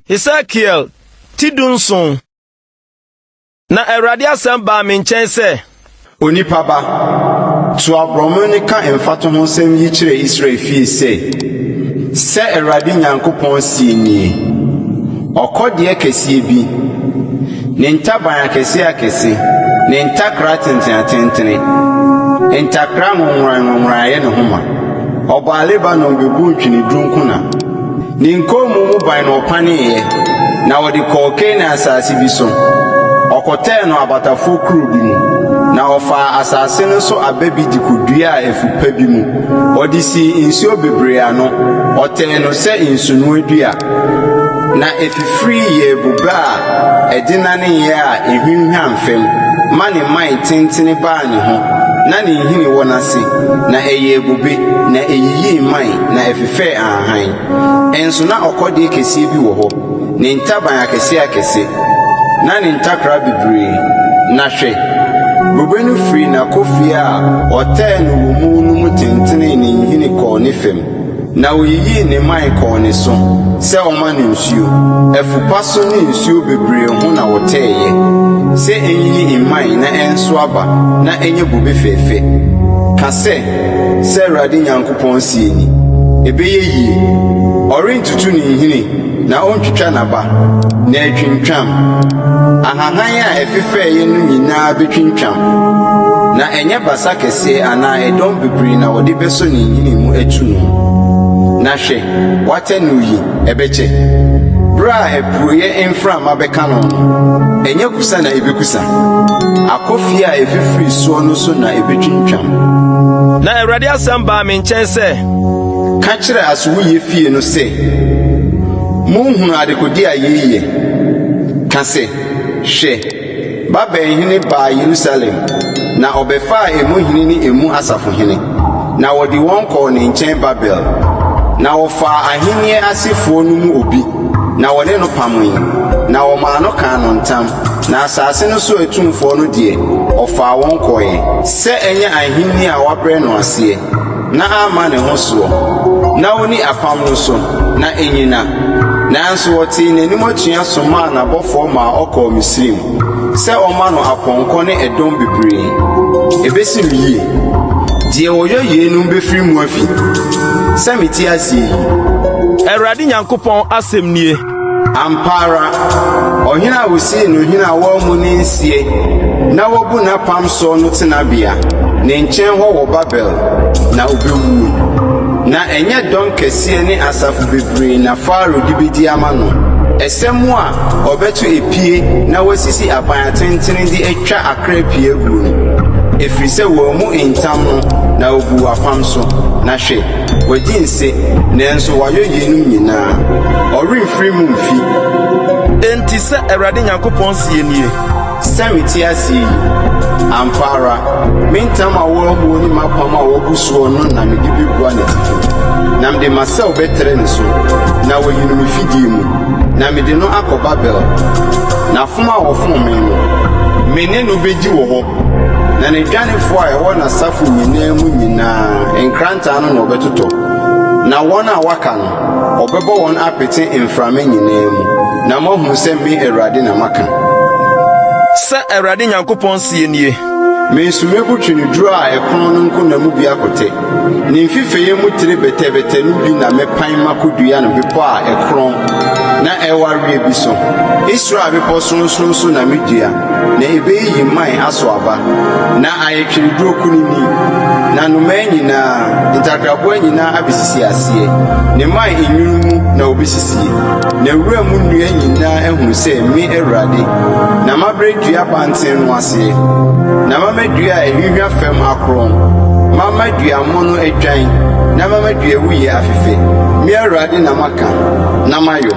Hesekiel ti 17. Na Awurade asɛm baa me nkyɛn sɛ. Onipa ba, to aborɔme no ka mfatohosɛm yi kyerɛ Israel fie sɛ, 'Sɛ Awurade Nyankopɔn seɛ nie, Ɔkɔdeɛ kɛseɛ bi, ne ntaban akɛseakɛse, ne ntakra atenteneatentene, ntakra nwonworanwonworan ayɛ ne ho ma. Ɔbaa Lebanon bɛbuu ntweneduro nkona. Ne nkɔnmu mu ban na ɔpaneeɛ, na ɔde kɔɔ Kanaan asase bi so. Ɔkɔtɛɛ no abatafoɔ kuro bi mu, na ɔfaa asase no so aba bi de kɔduaa afu pa bi mu. Ɔde sii nsuo bebree ano, ɔtɛɛ no sɛ nsunoa dua, na ɛfifirii yɛɛ bobe a ɛdenaneeɛ a ɛhwinhwan fam ma ne mman tentene baa ne ho, na ne nhini wɔ n'ase, na ɛyɛɛ bobe, na ɛyiyii mman, na ɛfefɛɛ ahahan. Nso na ɔkɔdeɛ kɛseɛ bi wɔ hɔ, ne ntaban akɛseakɛse, na ne ntakra bebree. Na hwɛ, bobe no firii n'akofie a ɔtɛɛ no wɔ mu no mu tentenee ne nhini kɔɔ ne fam, na oyiyii ne mman kɔɔ ne so sɛ ɔmma no nsuo. Afu pa so ne nsuo bebree ho na wɔtɛeɛ, sɛ ɛnyiyi mman na ɛnso aba na ɛnyɛ bobe fɛfɛ. Ka sɛ, 'Sɛ Awurade Nyankopɔn seɛ ni, Ɛbɛyɛ yie. Ɔrentutu ne nhini na ɔrentwitwa n'aba, na atwintwam. Ahahan a ɛfefɛeɛ no nyinaa bɛtwintwam, na ɛnyɛ basa kɛseɛ anaa ɛdɔm bebree na wɔde bɛsɔ ne nhini mu atu no. Na hwɛ, wɔatɛ no yi, ɛbɛkyɛ. Berɛ a apueeɛ mframa bɛka no no, ɛnyɛ kusa na ɛbɛkusa. Akofie a ɛfifiri soɔ no so na ɛbɛtwintwam. Na Awurade asɛm baa me nkyɛn sɛ. Ka kyerɛ asowuiɛ fie no sɛ, 'Monhunu adekodeɛ a yei yɛ? Ka sɛ, 'Hwɛ, Babel hene baa Yerusalem, na ɔbɛfaa emu hene ne emu asafohene, na wɔde wɔn kɔɔ ne nkyɛn Babel. Na wɔfaa ahennie asefoɔ no mu obi, na wɔne no pamoe, na wɔmaa no kaa no ntam. Na asase no so atumfoɔ no deɛ, ɔfaa wɔn kɔeɛ, sɛ ɛnyɛ ahennie a wɔabrɛ no aseɛ, na amma ne ho soɔ, na ɔnni apam no so, na ɛnnyina. Nanso wɔtee n'anim atua somaa n'abɔfoɔ maa ɔkɔɔ Misraim, sɛ ɔmma no apɔnkɔ ne ɛdɔm bebree. Ɛbɛsi no yie. Deɛ ɔyɔ yeinom bɛfiri mu afi, sɛ mete aseɛ yi. Awurade Nyankopɔn asɛm nie. Ampa ara, ɔhene a wosii no hene a wammu ne nseɛ na wabu n'apam soɔ no tenabea, ne nkyɛn hɔ wɔ Babel, na ɔbɛwuo. Na ɛnyɛ dɔm kɛseɛ ne asafo bebree na Farao de bɛdi ama no, ɛsɛ mu a ɔbɛto epie na wasisi aban atentene de atwa akra pii aguo no, ɛfiri sɛ wammu ntam no na ɔbuu apam so. Na hwɛ, Wadi nse, nanso wayɔ yeinom nyinaa. Ɔremfiri mu mfi. Enti sɛ Awurade Nyankopɔn seɛ nie. Sɛ mete aseɛ yi, ampa ara, me ntam a wɔammuo ne m'apam a wɔabu soɔ no na mede bɛbua n'atifi, na mede m'asau bɛtrɛ ne so, na wɔayi no me fidie mu, na mede no akɔ Babel. Na fom a wɔfom me no, me ne no bɛdi wɔ hɔ. Na n'adwanefoɔ a ɛwɔ n'asafo nyinaa mu nyinaa, nkrantɛ ano na wɔbɛtotɔ, na wɔn a wɔaka no, wɔbɛbɔ wɔn apete mframa nyinaa mu, na moahunu sɛ me Awurade na maka. Sɛ Awurade Nyankopɔn seɛ nie. Me nso mɛbu tweneduro a ɛkorɔn no nkona mu bi akɔtɛ, ne mfefɛeɛ mu tire bɛtɛbɛtɛ no bi na mɛpan makɔdua no bepɔ a ɛkorɔn na ɛwareɛ bi so, Israel bepɔ sorɔnsorɔn so na mɛdua. Na ebeyiyi mman asow aba, na ayɛ tweneduro kunini, na nnomaa nyinaa, ntakraboa nyinaa abesisi aseɛ. Ne mman nwunu mu na wobesisie, na wura mu nnua nyinaa ahunu sɛ me Awurade na mabrɛ dua banten no aseɛ, na mama dua a ɛhwinhwa fam akorɔn, mama dua mono adwan, na mama dua wuiɛ afefɛ. Me Awurade na maka, na mayɔ.